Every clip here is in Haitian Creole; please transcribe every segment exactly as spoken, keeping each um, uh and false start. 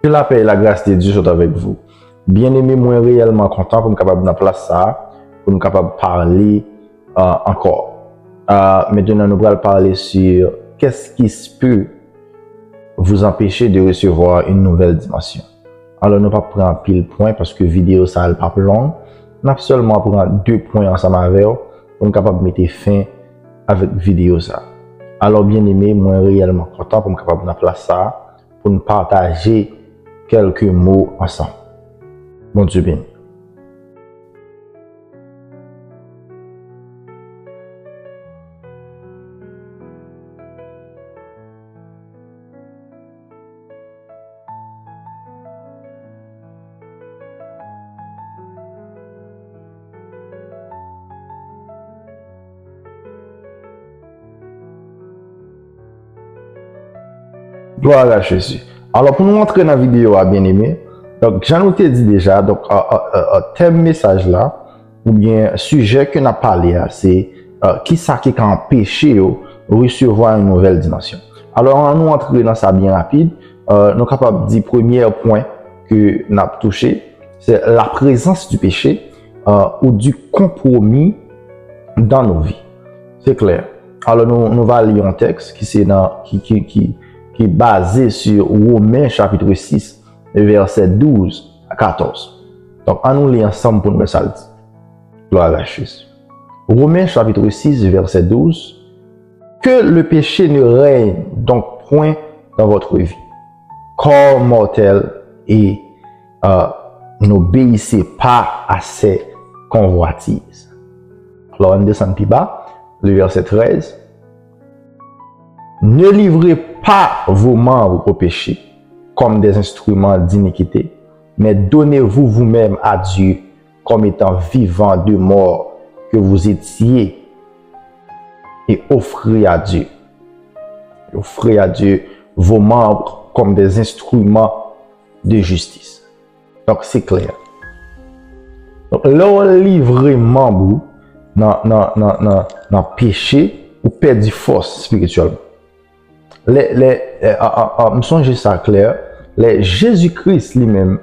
Que la paix et la grâce de Dieu soient avec vous. Byeneme, mwen reyèlman kontan pou m kapab nan plas sa a, pou m kapab pale, euh, ankò. Euh, maintenant, nou pral pale sur qu'est-ce qui peut vous empêcher de recevoir une nouvelle dimension. Alò, nou p ap pran anpil pwen paske videyo sa a, l p ap long. N ap sèlman pran de pwen ansanm avè w pou n kapab mete fen avèk videyo sa a. Alò, byeneme, mwen reyèlman kontan pou m kapab nan plas sa a, pou n pataje kèlke mo ansanm. Bondye beni. Glwa a Jezi. Alò, pou nou antre nan videyo a, byeneme, donk, jan nou te di deja, donk, a, a, a, a, tèm mesaj la, oubyen sijè ke n ap pale a, se, a, kisa ki ka anpeche yo resevwa yon nouvèl dimansyon. Alò, ann nou antre nan sa byen rapid. A, nou kapab di premyè pwen ke n ap touche, c'est la présence du péché, euh, ou du compromis dans nos vies. Se klè. Alò, nou, nou va li yon tèks ki se nan, ki, ki, ki, ki baze sur Women chapit sis, vèsè douz a katòz. Donk, ann nou li ansanm pou n wè sa l di. Glwa a Jezi. Women chapit sis, vèsè douz. Que le péché ne règne donc point dans votre vie, corps mortel, et, euh, n'obéissez pas à ses convoitises. Alò, ann desann pi ba, le verset treize. Ne livrez pas vos membres au péché comme des instruments d'iniquité, mais donnez-vous vous-même à Dieu comme étant vivant de mort que vous étiez, et offrez à Dieu, offrez à Dieu vos membres comme des instruments de justice. Donk, se klè. Donk, lè w livre manm ou nan, nan, nan, nan, nan peche, ou pèdi fòs espirityèlman. Lè, lè, eh, a, a, a, m sonje sa klè, lè Jezi Kris li menm,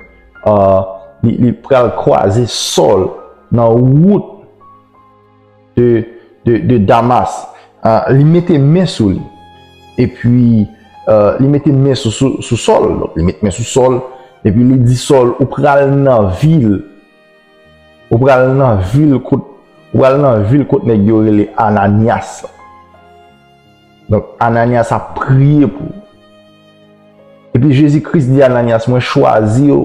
ah, li, li pral kwaze Sòl nan wout de, de, de Damas, ah, li mete men sou li. Epi, ah, li mete men sou, sou, sou Sòl. Donk, li mete men sou Sòl. Epi li di Sòl, ou pral nan vil. Ou pral nan vil kot, ou pral nan vil kot nèg yo rele Ananyas la. Donk, Ananyas ap priye pou ou. Epi Jezi Kris di Ananyas, mwen chwazi yo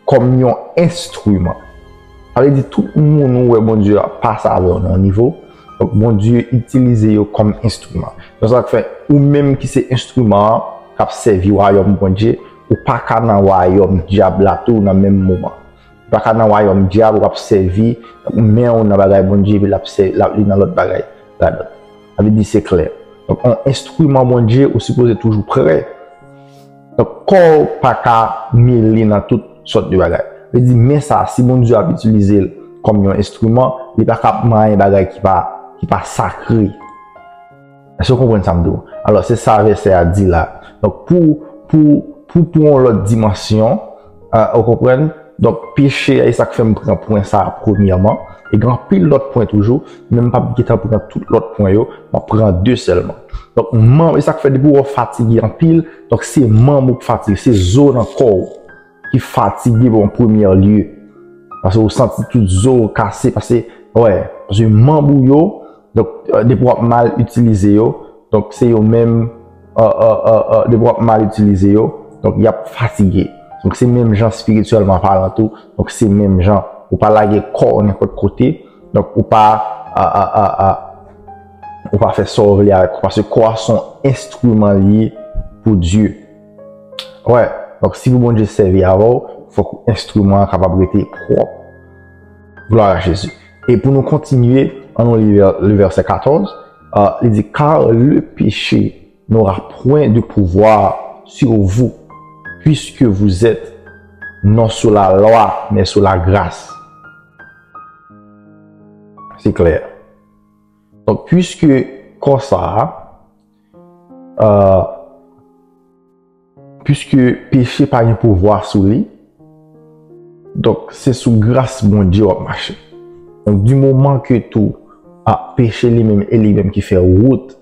kòm yon enstriman. Sa vle di tout moun ou wè Bondye ap pase avè w nan yon nivo, donk Bondye itilize yo kòm enstriman. Donk sa k fè ou menm ki se enstriman an k ap sèvi wayòm Bondye, ou pa ka nan wayòm dyab la tou nan menm moman. Ou pa ka nan wayòm dyab, w ap sèvi, men w nan bagay Bondye, epi l ap sè-, l ap li nan lòt bagay ladan. Sa vle di se klè. Donk, yon enstriman Bondye, ou sipoze toujou prè. Donk, kò w pa ka mele nan tout sòt de bagay. Vle di, men sa, si Bondye ap itilize l kòm yon enstriman, li pa ka ap manyen bagay ki pa, ki pa sakre. Èske w konprann sa m di w? Alò, se sa vèsè a di la. Donk, pou, pou, pou, pou yon lòt dimansyon, a, ou konprann? Donk, peche a, e sa k fè m pran pwen sa a premyèman. E gen anpil lòt pwen toujou, men m p ap gentan pran tout lòt pwen yo, m ap pran de sèlman. Donk, manm, e sa k fè depi w fatige anpil, donk se manm ou k fatige, se zo nan kò w ki fatige an premyè lye. Paske ou santi tout zo w kase, paske, wè, paske manm ou yo, donk, euh, depi w ap mal itilize yo, donk se yo menm, euh, euh, euh, euh, depi w ap mal itilize yo, donk y ap fatige. Donk se menm jan espirityèlman palan tou, donk se menm jan. Ou pa lage kò w nenpòt kote, donk ou pa, a, a, a, a, ou pa fè sa w vle avèk kò, paske kò a se yon enstriman li ye pou Dye. Wè, donk si pou Bondye sèvi avè w, fòk enstriman an kapab rete pwòp. Glwa a Jezi. E pou nou kontinye, ann nou li vè-, le vèsè katòz, a, li di, car le péché n'aura point de pouvoir sur vous, puisque vous êtes non sous la loi, mais sous la grâce. Se klè. Donk, puiske konsa, euh, Piske peche pa gen pouvwa sou li, donk se sou gras Bondye w ap mache. Donk, di moman ke tou, a, peche li menm, e li menm ki fè wout,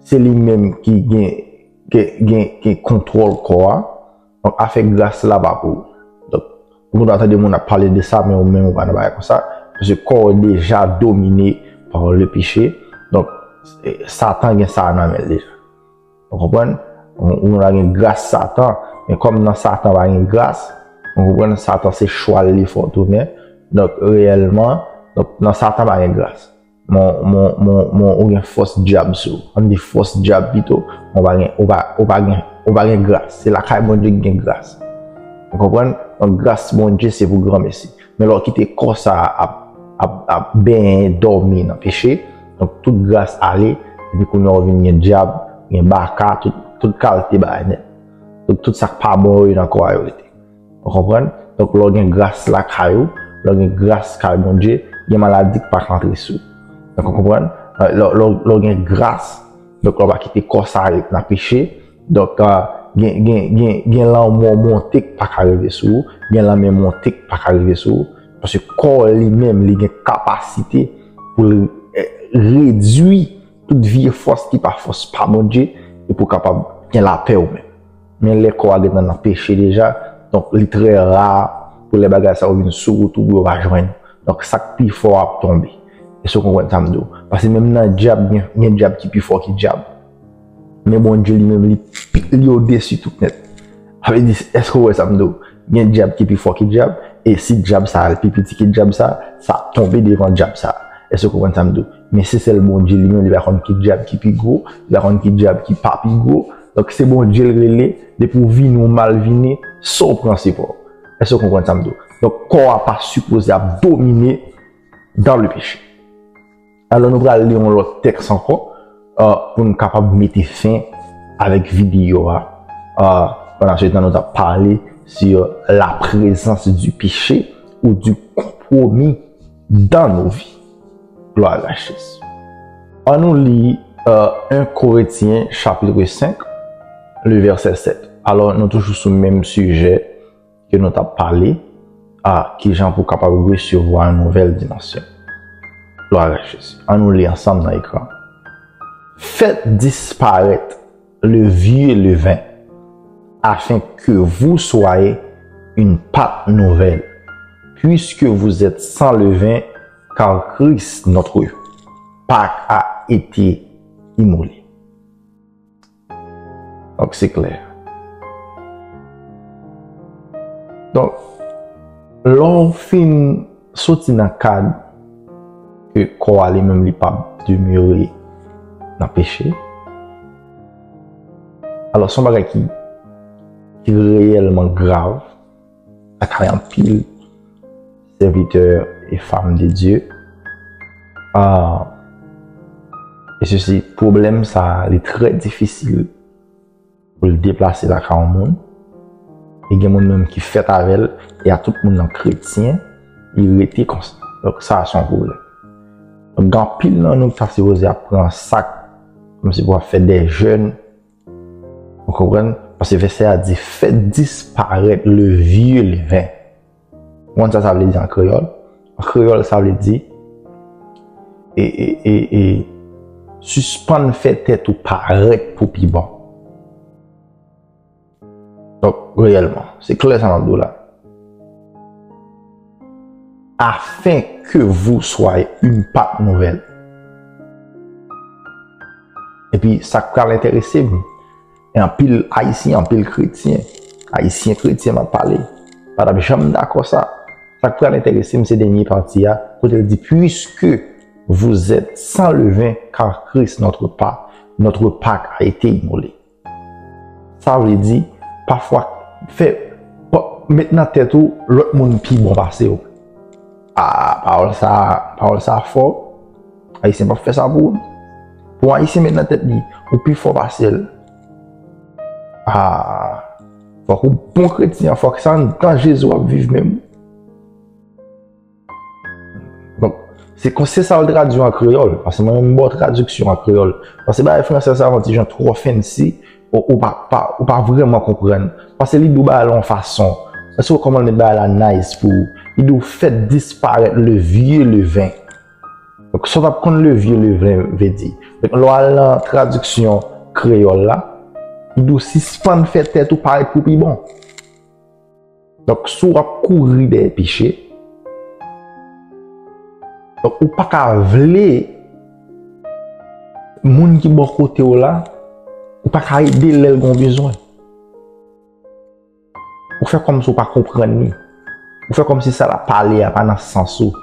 se li menm ki gen, gen, gen, gen kontwòl kò a, donk, afè gras la pa pou ou. Donk, ou konn tande moun ap pale de sa, men ou menm ou pa nan bagay konsa, paske kò w deja domine pa le péché. Donk, e, Satan gen sa nan men l deja. Ou konprann? Ou, ou la gen gras Satan, men kòm nan Satan pa gen gras, ou konprann, Satan se chwal li fè w tounen. Donk, reyèlman, donk, nan Satan pa gen gras. Mon, mon, mon, mon, ou gen fòs dyab sou ou. Ann di fòs dyab pito, ou pa gen, ou pa, ou pa gen, ou pa gen gras. Se lakay Bondye ki gen gras. Ou konprann? Donk, gras Bondye se pou granmesi. Men lè w kite kò sa a ap, ap, ap benyen, dòmi nan peche, donk tout gras ale, epi kounye a w vin gen dyab, gen baka, tout, tout kalte bagay nèt. Tout, tout sa k pa bon yo nan kò a yo rete. Ou konprann? Donk, lè w gen gras lakay ou, lè w gen gras kay Bondye, gen maladi k pa ka antre sou ou. Donk, ou konprann? Lè, lè, lè w gen gras, donk, lè w pa kite kò sa a ret nan peche, donk, ah, gen, gen, gen, gen lanmò monte k pa ka rive sou ou, gen lanmè monte k pa ka rive sou ou, paske kò w li menm, li gen kapasite pou l, eh, redui tout vye fòs ki pa fòs pa Bondye, e pou w kapab gen lapè ou menm. Men lè kò a gentan nan peche deja, donk li trè ra pou lè bagay sa yo vin sou wout ou pou yo pa jwenn ou. Donk sa k pi fò ap tonbe. Èske w konprann sa m di w? Paske menm nan dyab, gen, gen dyab ki pi fò ki dyab. Men Bondye li menm, li pi, li odesi tout nèt. Sa vle di, èske w wè sa m di w? Gen dyab ki pi fò ki dyab, e si dyab sa a, l pi piti ki dyab sa a, sa ap tonbe devan dyab sa a. Èske w konprann sa m di w? Men se sèl Bondye li menm, li pa konn ki dyab ki pi gwo, li pa konn ki dyab ki pa pi gwo. Donk, se Bondye l rele, depi w vini, w mal vini, sa w pran se pa w. Èske w konprann sa m di w? Donk, kò a pa sipoze ap domine dans le péché. Alò, nou pral li yon lòt tèks ankò, euh, pou n kapab mete fen avèk videyo a. Euh, pandan se tan, nou t ap pale sur la présence du péché ou du compromis dans nos vies. Gloire à Jésus. Ann nou li, euh, un Corinthiens chapitre cinq, le verset sept. Alò, nou toujou sou menm sijè ke nou t ap pale, a kijan pou kapab resevwa yon nouvèl dimansyon. Gloire à Jésus. Ann nou li ansanm nan ekran. Faites disparaître le vieux levain, afin que vous soyez une pâte nouvelle, puisque vous êtes sans levain, car Christ, notre Pâque, a été immolé. Donk, se klè. Donk, lè w fin soti nan kad ke kò a li menm li p ap demere nan peche, alò, se yon bagay ki, ki reyèlman grav lakay anpil sèvitè e fanm de Dye. Ah, e sesi, pwoblèm sa a, li trè difisil pou l deplase lakay yon moun. E gen moun menm ki fèt avè l, e a tout moun nan kretyen, li rete konsa. Donk, sa a se yon pwoblèm. Donk, gen anpil nan nou ki ta sipoze ap pran sak, kòmsi pou ap fè dè jèn, Ou konprann? Paske vèsè a di, faites disparaître le vieux levain. Ou konn sa sa vle di an kreyòl? An kreyòl, sa vle di, e, e, e, e, sispann fè tèt ou parèt pou pi bon. Donk, reyèlman, se klè sa m ap di w la. Afin que vous soyez une pâte nouvelle. Epi, sa k pral enterese m, e anpil Ayisyen, anpil kretyen, Ayisyen kretyen m ap pale, pa t ap janm dakò sa. Sa k pral enterese m, se dènye pati a, kote l di, puisque vous êtes sans levain, car Christ, notre pa-, notre Pâque, a été immolé. Sa vle di, pafwa, fè, pa, met nan tèt ou lòt moun pi bon pase w. Ah, pawòl sa, pawòl sa fò. Ayisyen p ap fè sa pou ou. Pou Ayisyen met nan tèt li, ou pi fò pase l. Ah, fòk ou bon kretyen, fòk se anndan Jezi w ap viv menm. Donk, se konsa sa l tradui an kreyòl, paske mwen menm m ba w tradiksyon an kreyòl. Paske bagay fransè sa yon ti jan twò fancy, Ou, ou pa, pa, ou pa vrèman konprann. Paske li di w bagay la yon fason. Èske w konprann li bagay la nice pou ou? Li di w fè disparèt le vieux levain. Donk, sa w t ap konn le vieux levain vle di. Donk, lè w al nan tradiksyon kreyòl la, li di w sispann fè tèt ou parèt pou pi bon. Donk, si w ap kouri dèyè peche, donk, ou pa ka vle moun ki bò kote w la, ou pa ka ede l lè l gen yon bezwen. Ou fè kòmsi w pa konprann li. Ou fè kòmsi sa l ap pale a pa nan sans ou.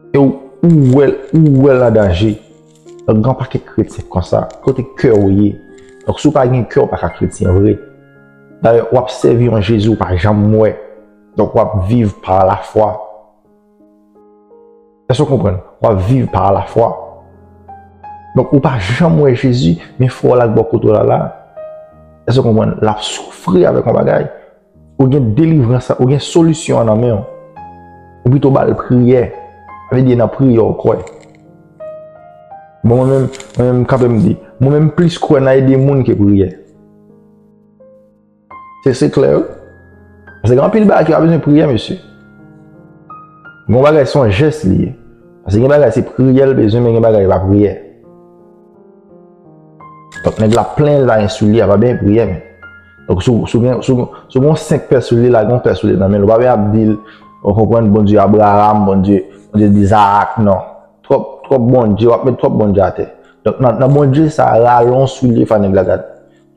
E ou, ou wè l, ou wè l an danje. Donk, gen yon pakèt kretyen konsa. Kote kè w ye? Donk, si w pa gen kè, w pa ka kretyen vre. Dayè, w ap sèvi yon Jezi w pa janm wè. Donk, w ap viv pa lafwa. Èske w konprann? W ap viv pa lafwa. Donk, ou pa janm wè Jezi, men frè w la k bò kote w la la. Èske w konprann? L ap soufri avèk yon bagay. Ou gen delivrans la, ou gen solisyon an nan men w. Ou pito ba l priyè. Sa vle di nan priyè w kwè. Bon, mwen menm, mwen menm, kanpe m di, mwen menm plis kwè nan ede moun ke priyè. Se, se klè, wi. Paske gen anpil bagay ki pa bezwen priyè, mesye. Gen bagay se yon jès li ye. Paske gen bagay se priyè l bezwen, men gen bagay pa priyè. Donk, nèg la plenyen, li pa gen soulye, a pa bezwen priyè, men. Donk, si w, si w gen, si w, si w gen yon senk pè soulye, la gen yon pè soulye nan men l, ou pa bezwen ap di l, ou konprann, Bondye Abraram, Bondye, Bondye Izarak, non. Twòp, twòp Bondye, w ap met twòp Bondye atè. Donk, nan, nan Bondye sa a, rale yon soulye fè nèg la gade.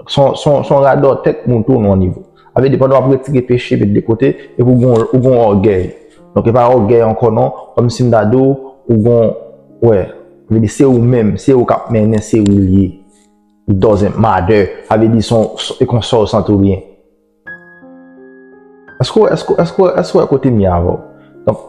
Donk, se yon, se yon, se yon radòtè k moute w nan yon nivo. Sa vle di, pandan w ap retire peche, met de kote, epi ou gen, ou gen ògèy. Donk, e pa ògèy ankò non, kòmsi m ta di w, ou gen, wè, sa vle di, se ou menm, se ou k ap mennen, se ou l ye. It doesn't matter. Sa vle di, se yon, se, e konsa w santi w byen. Èske, èske, èske, èske w wè kote m ye avè w? Donk,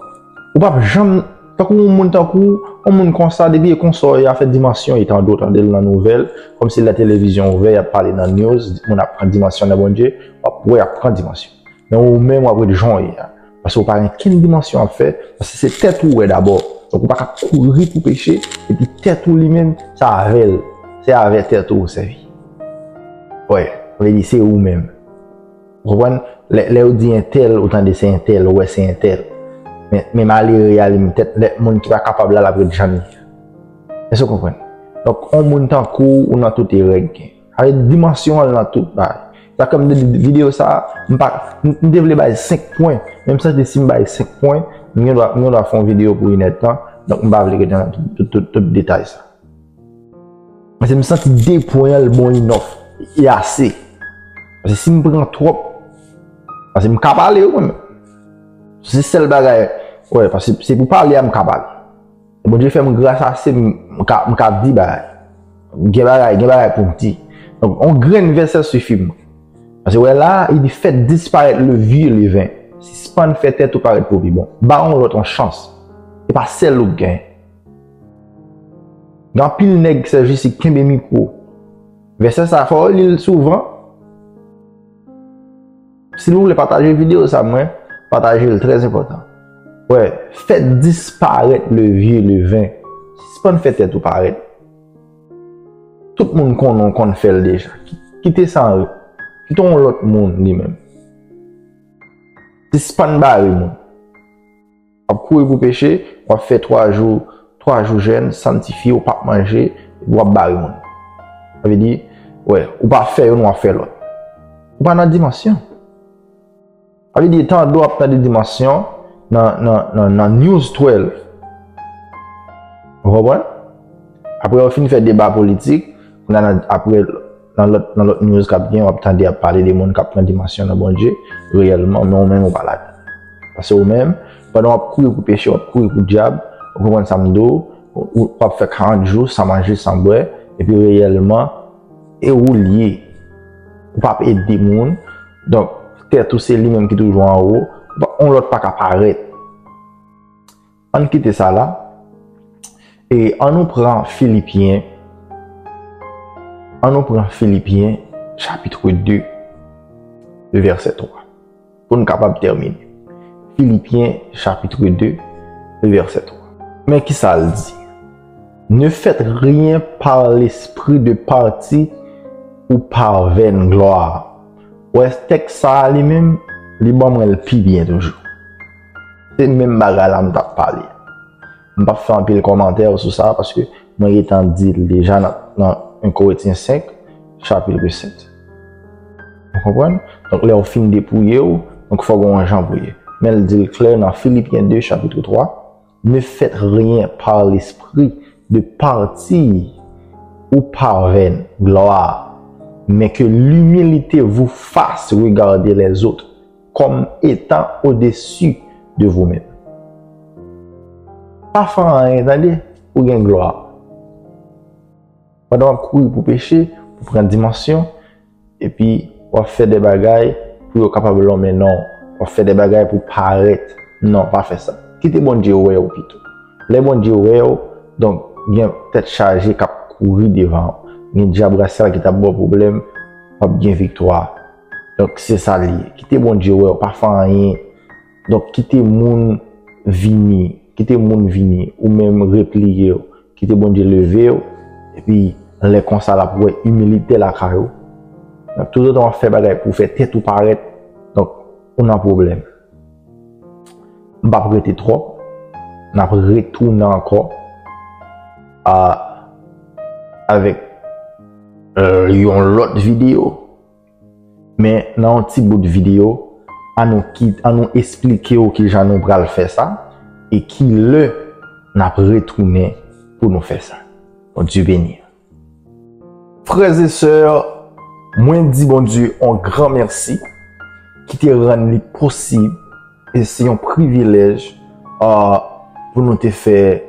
ou p ap janm, tankou yon moun, tankou yon moun konsa, depi e konsa w ye, afè dimansyon, e tande w tande l nan nouvèl, kòmsi lè televizyon ouvè, y ap pale nan news, moun ap pran dimansyon nan Bondye, w ap wè y ap pran dimansyon. Men ou menm, w ap ret jan w ye a. Paske w pa gen kenn dimansyon w ap fè, paske se tèt ou w wè dabò. Donk, ou pa ka kouri pou peche, epi tèt ou li menm, se avè l, se avè tèt ou ou sèvi. Wè, vle di se ou menm. Ou konprann? Lè, lè yo di entèl, ou tande se entèl, ou wè se entèl. Men, men malere a li menm, tèt lè moun ki pa kapab la, l ap ret jan l ye. Èske w konprann? Donk, yon moun tankou w, ou nan tout erè k gen. Sa vle di dimansyon an nan tout bagay. Sa fè m te di videyo sa a, m pa, m, m te vle bay senk pwen, men m santi si m bay senk pwen, m gen dwa, m gen dwa fè yon videyo pou inèdtan, donk m pa vle rete nan tout, tout, tout, tout detay sa. Paske m santi de pwen an, l bon inòf, e ase. Paske si m pran twòp, paske m ka pale wi mwen menm. Se sèl bagay, wè, paske se pou pale a m ka pale. Bondye fè m gras ase, m, m ka, m ka di bagay. Gen bagay, gen bagay pou m di. Donk, yon grenn vèsè sifi m. Paske wè la, li di fè disparèt le vieux levain. Sispann fè tèt ou parèt pou pi bon. Ba yon lòt yon chans. E pa sèl ou k gen. Gen anpil nèg k sèvi si kenbe mikwo. Vèsè sa, fò w li l souvan. Si nou vle pataje videyo sa mwen, pataje l, trè enpòtan. Wè, fè disparèt le vieux levain. Sispann fè tèt ou parèt. Tout moun konnen w konn fè l deja. Ki-, kite sa ann rete. Kite yon lòt moun li menm. Sispann bare moun. W ap kouri pou peche, w ap fè twa jou, twa jou jèn, sanntifye, w p ap manje, epi w ap bare moun. Sa vle di, wè, ou pa fè youn, w ap fè lòt. Ou pa nan dimansyon. Sa vle di, tande w ap tande dimansyon nan, nan, nan, nan News twelve. Ou konprann? Apre yo fin fè deba politik, kounye a nan, apre, nan lòt, nan lòt news k ap gen, w ap tande y ap pale de moun k ap pran dimansyon nan Bondye, reyèlman, men ou menm ou pa ladan. Paske ou menm, pandan w ap kouri pou peche, w ap kouri pou dyab, ou konprann sa m di w, ou, ou, w ap fè karant jou san manje, san bwè, epi reyèlman, e ou l ye. Ou p ap ede moun, donk, tèt ou se li menm ki toujou anwo, pa, yon lòt pa ka parèt. Ann kite sa la. E ann nou pran Filipyen. Ann nou pran Filipyen, chapit de, vèsè twa. Pou n kapab tèmine. Filipyen, chapit de, vèsè twa. Men ki sa l di? Ne faites rien par l'esprit de parti Ou parvèn glwa. Ou wè tèks sa a li menm, li ban mwen l pi byen toujou. Se menm bagay la m t ap pale. M p ap fè anpil kòmantè sou sa paske mwen gentan di l deja nan, nan en Korentyen senk, chapit sèt. Ou konprann? Donk, lè w fin depouye w, donk fò gen yon jan pou ye. Men l di l klè nan Filipyen de, chapit twa, Ne faites rien par l'esprit de partie ou parvaine gloire, mais que l'humilité vous fasse regarder les autres comme étant au-dessus de vous-même. Pa fè anyen, tande, pou gen glwa. Pandan w ap kouri pou peche, pou pran dimansyon, epi w ap fè de bagay pou yo kapab lonmen non w. W ap fè de bagay pou parèt. Non, pa fè sa. Kite Bondye wè w pito. Lè Bondye wè w, donk, gen tèt chaje k ap kouri devan w. Gen dyab rasyal ki t ap ba w pwoblèm, w ap gen viktwa. Donk, se sa l ye. Kite Bondye wè w, pa fè anyen. Donk, kite moun vini. Kite moun vini. Ou menm repliye w. Kite Bondye leve w. Epi, lè konsa, l ap wè imilite lakay ou. Donk, toutotan w ap fè bagay pou w fè tèt ou parèt, donk, ou nan pwoblèm. M p ap rete twòp. N ap retounen ankò a, avèk, euh, yon lòt videyo. Men nan yon ti bout videyo, an nou ki, an nou esplike w kijan nou pral fè sa e ki lè n ap retounen pou nou fè sa. Bondye beni. Frè e sè, mwen di Bondye yon gran mèsi ki te rann li posib, e se yon privilèj, euh, pou nou te fè,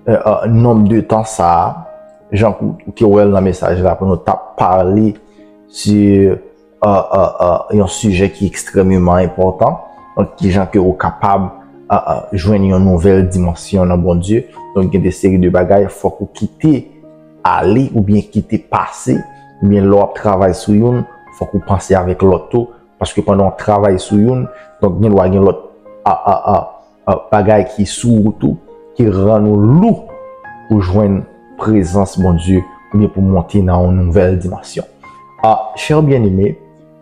euh, euh, nonb de tan sa a, jan pou, ou te wè l nan mesaj la, pou nou t ap pale sou, euh, euh, euh, yon sijè ki ekstrèmeman enpòtan. Donk, kijan ke ou kapab, euh, euh, jwenn yon nouvèl dimansyon nan Bondye. Donk, gen de seri de bagay, fòk ou kite ale oubyen kite pase, oubyen lè w ap travay sou youn, fòk ou panse avèk lòt tou, paske pandan w ap travay sou youn, donk gen dwa gen lòt, a, a, a, a, bagay ki sou wout ou, ki rann ou lou pou jwenn prezans Bondye, oubyen pou monte nan yon nouvèl dimansyon. A, chè byeneme,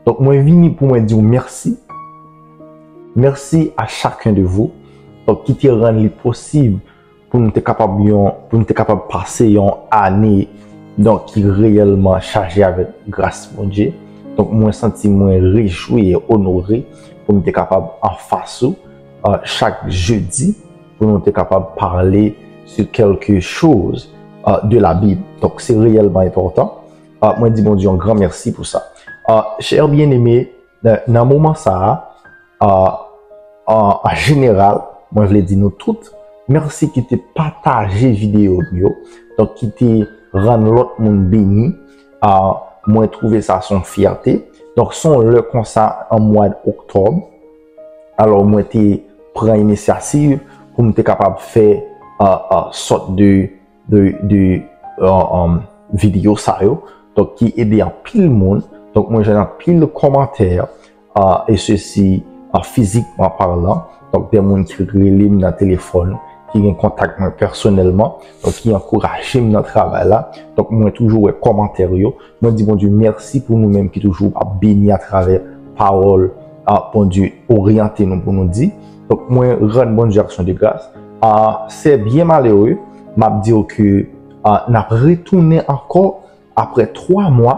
donk mwen vini pou mwen di w mèsi. Mèsi a chacun de vous, donk ki te rann li posib pou nou te kapab yon, pou nou te kapab pase yon ane, donk, ki reyèlman chaje avèk gras Bondye. Donk, mwen santi mwen rejwi e onore pou nou te kapab anfas ou, euh, chak jedi, pou nou te kapab pale sur quelque chose, euh, de la Bible. Donk, se reyèlman enpòtan. Euh, mwen di Bondye yon gran mèsi pou sa. Euh, chè byeneme, nan, nan moman sa a, a, a, an jeneral, mwen vle di nou tout, mèsi ki te pataje videyo m yo, donk ki te rann lòt moun beni. A, mwen twouve sa se yon fyète. Donk, se yon lè konsa, an mwa oktòb, alò, mwen te pran inisyativ pou m te kapab fè, a, a, sòt de de, de, euh, euh, videyo sa yo, donk, ki ede anpil moun. Donk, mwen jwenn anpil kòmantè, euh, e sesi, euh, fizikman palan. Donk, de moun ki rele m nan telefòn, ki gen kontak mwen pèsonèlman, donk, ki ankouraje m nan travay la. Donk, mwen toujou wè kòmantè yo. Mwen di Bondye mèsi pou nou menm ki toujou ap beni atravè pawòl, a, Bondye oryante nou pou nou di. Donk, mwen rann Bondye aksyon de gras. A, se byen malere, m ap di w ke, a, n ap retounen ankò apre twa mwa,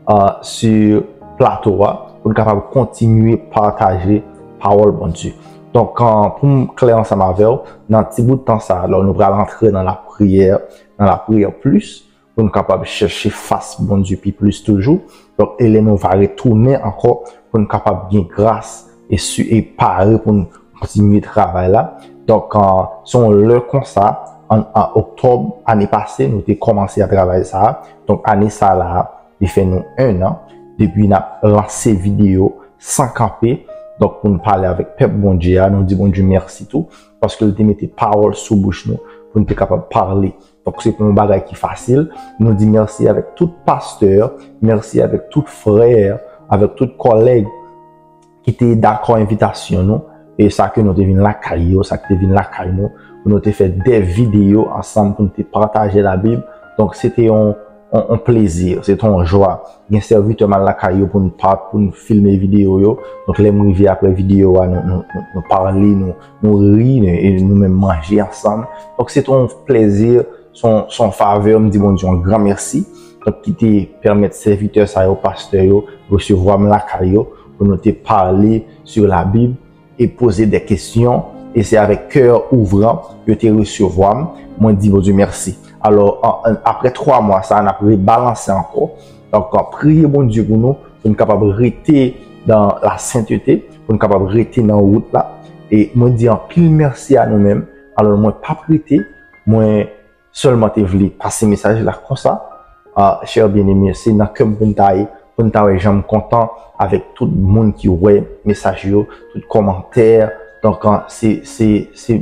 a, sou plato a, pou n kapab kontinye pataje pawòl Bondye. Donk, a, pou m klè ansanm avè w, nan ti bout tan sa a, lò nou pral antre nan lapriyè, nan lapriyè plis, pou n kapab chèche fas Bondye pi plis toujou. Donk, e lè nou va retounen ankò, pou n kapab gen gras e, e pare pou n kontinye travay la. Donk, a, se yon lè konsa, an, an oktòb ane pase, nou te kòmanse a travay sa a. Donk, ane sa la, li fè nou en an depi n ap lanse videyo san kanpe. Donk, pou n pale avèk pèp Bondye a, nou di Bondye mèsi tou, paske l te mete pawòl sou bouch nou, pou n te kapab pale. Donk, se pa yon bagay ki fasil. Nou di mèsi avèk tout pastè, mèsi avèk tout frè, avèk tout kòlèg ki te dakò envitasyon nou, e sa ke nou te vin lakay yo, sa ki te vin lakay nou, pou nou te fè de videyo ansanm, pou nou te pataje Labib. Donk, se te yon, on, on plezi, se te yon jwa. Gen sèvitè m al lakay yo pou n pa, pou n filme videyo yo. Donk, lè m rive apre videyo a, nou, nou, nou, nou pale, nou, nou ri, nou, e nou menm manje ansanm. Donk, se te yon plezi, se yon, se yon favè, m di Bondye yon gran mèsi. Donk, ki te pèmèt sèvitè sa yo, pastè yo, resevwa m lakay yo, pou nou te pale sou Labib e poze de kesyon, e se avèk kè ouvran yo te resevwa m. Mwen di Bondye mèsi. Alò, an, an, apre twa mwa sa, n ap rebalanse ankò. Donk, priye Bondye pou nou, pou n kapab rete nan la sentete, pou n kapab rete nan wout la. E mwen di anpil mèsi a nou menm. Alò, mwen p ap rete, mwen sèlman te vle pase mesaj la konsa. Ah, chè byeneme, se nan kè m pou n ta ye, pou n ta wè jan m kontan avèk tout moun ki wè mesaj yo, tout kòmantè. Donk, ah, se, se, se,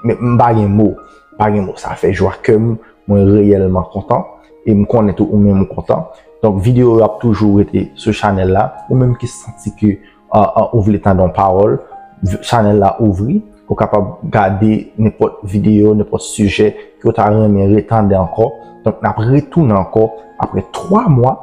men m pa gen mo, pa gen mo. Sa fè jwa kè m, mwen reyèlman kontan. E m konnen tou ou menm ou kontan. Donk, videyo yo ap toujou rete sou chanèl la. Ou menm ki santi ke ah, ah, ou vle tande yon pawòl, v- chanèl la ouvri, ou kapab gade nenpòt videyo, nenpòt sijè ke w ta renmen retande ankò. Donk, n ap retounen ankò apre twa mwa.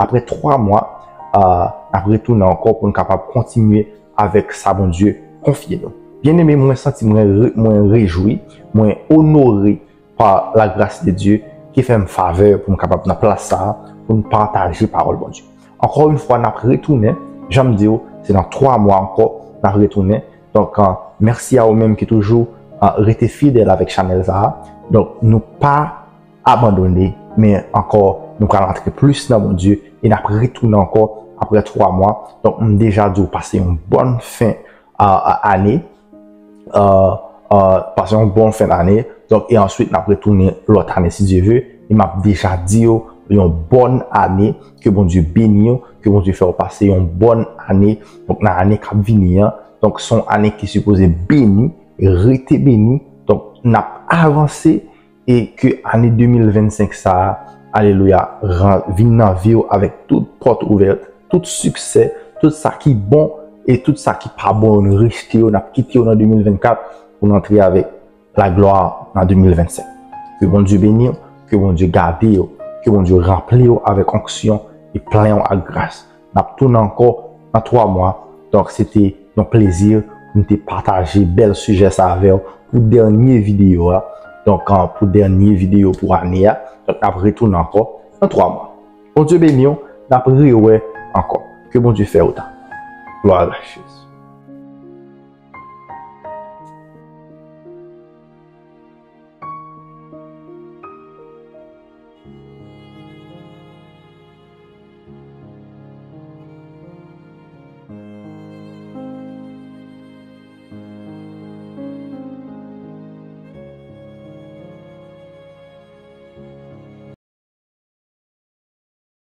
Apre twa mwa, ah, n ap retounen ankò pou n kapab kontinye avèk sa Bondye konfye nou. Byeneme, mwen santi mwen re- mwen rejwi, mwen onore pa lagras de Dye ki fè m favè pou m kapab nan plas sa a, pou m pataje pawòl Bondye. Ankò yon fwa, n ap retounen, jan m di w, se nan twa mwa ankò, n ap retounen. Donk, ah, mèsi a ou menm ki toujou ah, rete fidèl avèk chanèl sa a. Donk, nou pa abandone, men ankò, nou pral antre plis nan Bondye e n ap retounen ankò apre twa mwa. Donk, m deja di w pase yon bòn fen a, a ane. Ah, ah, pase yon bon fen d'ane. Donk, e answit, n ap retounen lòt ane, si Dye ve. E m ap deja di yo yon bòn ane, ke Bondye beni yo, ke Bondye fè w pase yon bòn ane. Donk, nan ane k ap vini an, donk, se yon ane ki sipoze beni, rete beni. Donk, n ap avanse e ke ane de mil vennsenk sa a, alelouya, ran- vin nan vi w avèk tout pòt ouvè, tout siksè, tout sa ki bon e tout sa ki pa bon yo, nou rejte yo, n ap kite yo nan de mil vennkat pou n antre avèk laglwa nan de mil vennsenk. Ke Bondye beni w, ke Bondye gade w, ke Bondye ranpli w avèk onksyon e plen w ak gras. N ap tounen ankò nan twa mwa. Donk, se te yon plezi pou m te pataje bèl sijè sa avè w pou dènye videyo a. Donk, ah, pou dènye videyo pou ane a. Donk, n ap retounen ankò nan twa mwa. Bondye beni w, n ap rewè ankò. Ke Bondye fè w tan. Glwa a Jezi.